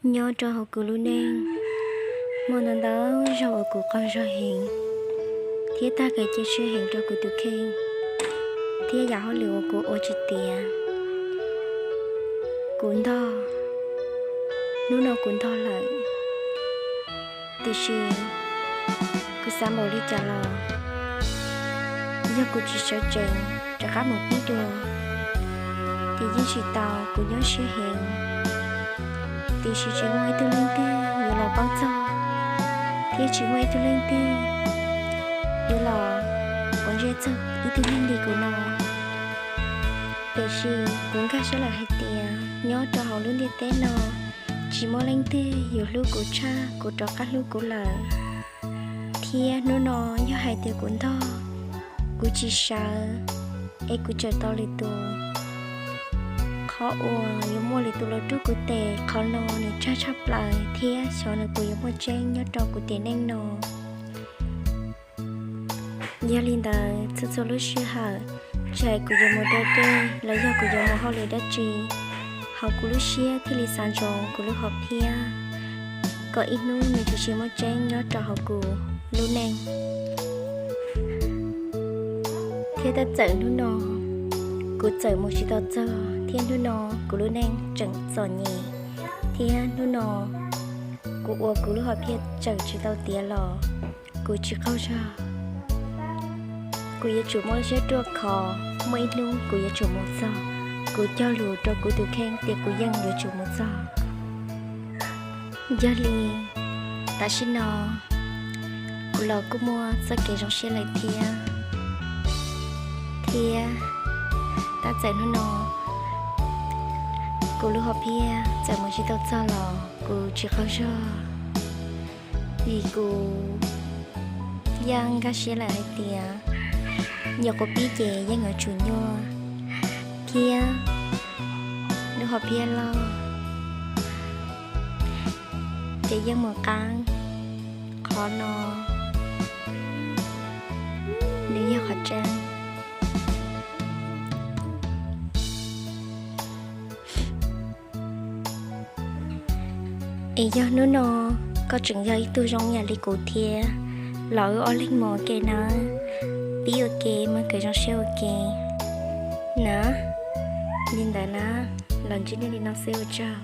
Nyob rau hauv kuv lub neej, muaj ntau ntau zaug uas kuv qaug zog heev thiab tag kev cia siab heev rau kuv tus kheej thiab yam hauj lwm uas kuv ua tsis tiav. Kuv ntog, hnub no kuv ntog lawm, tiam sis kuv xav npaum li cas los yog kuv tsis sawv tsees rov qab mus pib dua ces yeej tsis tau. Kuv nyuaj siab heev, tiam sis tsis muaj ib tug leej twg yuav los paub txog, thiab tsis muaj ib tug leej twg yuav los ua ntsej txog ib tug neeg li kuv no. Tiam sis kuv nkag siab lawm hais tias nyob rau hauv lub ntiaj teb no tsis muaj leej twg yuav hlub kuv tshaj kuv rov qab hlub kuv lawm. Thiab hnub no yog hais tias kuv ntog, kuv tsis sawv, es kuv tseem tau lwm tus, qhov uas yuav muaj lwm tus los rub kuv tes, qhov no nws tsawg tshaj plaws thiab xyov nws puas yuav muaj tseeb nyob rau kuv tiam neej no. Yog li ntawd, txhua txhua lub sij hawm, tsis hais kuv yuav mus dua dej los yog kuv yuav mus hauj lwm dab tsi, hauv kuv lub siab thiaj li xav ntsoov kuv lub hom phiaj, kom ib hnub nws tsis tsis muaj tseeb nyob rau hauv kuv lub neej. Thiab tab txawm hnub no kuv txawm mus tsis tau txog, thiab hnub no kuv lub neej tseem txom nyem, thiab hnub no kuv ua kuv lub hom phiaj tseem tsis tau tiav los kuv tsis qaug zog. Kuv yuav tsum muaj lub siab ruaj khov, muaj ib hnub kuv yuav tsum mus txog. Kuv cog lus rau kuv tus kheej tias kuv yeej yuav tsum mus txog. Yog li, tam sim no kuv los kuj muaj txoj kev zoo siab lawm thiab. Thiab tab txawm hnub no kuv lub hom phiaj txawm mus tsis tau txog los kuv tsis qaug zog, vim kuv yeej nkag siab lawm hais tias nyuam qhuav pib ces yeej yuav tsum nyuaj, thiab lub hom phiaj loj ces yeej mus qab. Qhov no nws yog qhov tseeb. Es yog hnub no koj tseem yog ib tug zoo yam li kuv thiab, los wb ob leeg mus ua ke nawb, pib ua ke, muaj kev zoo siab ua ke na. Li ntawd na, los ntsib nej li no xwb, ua tsaug.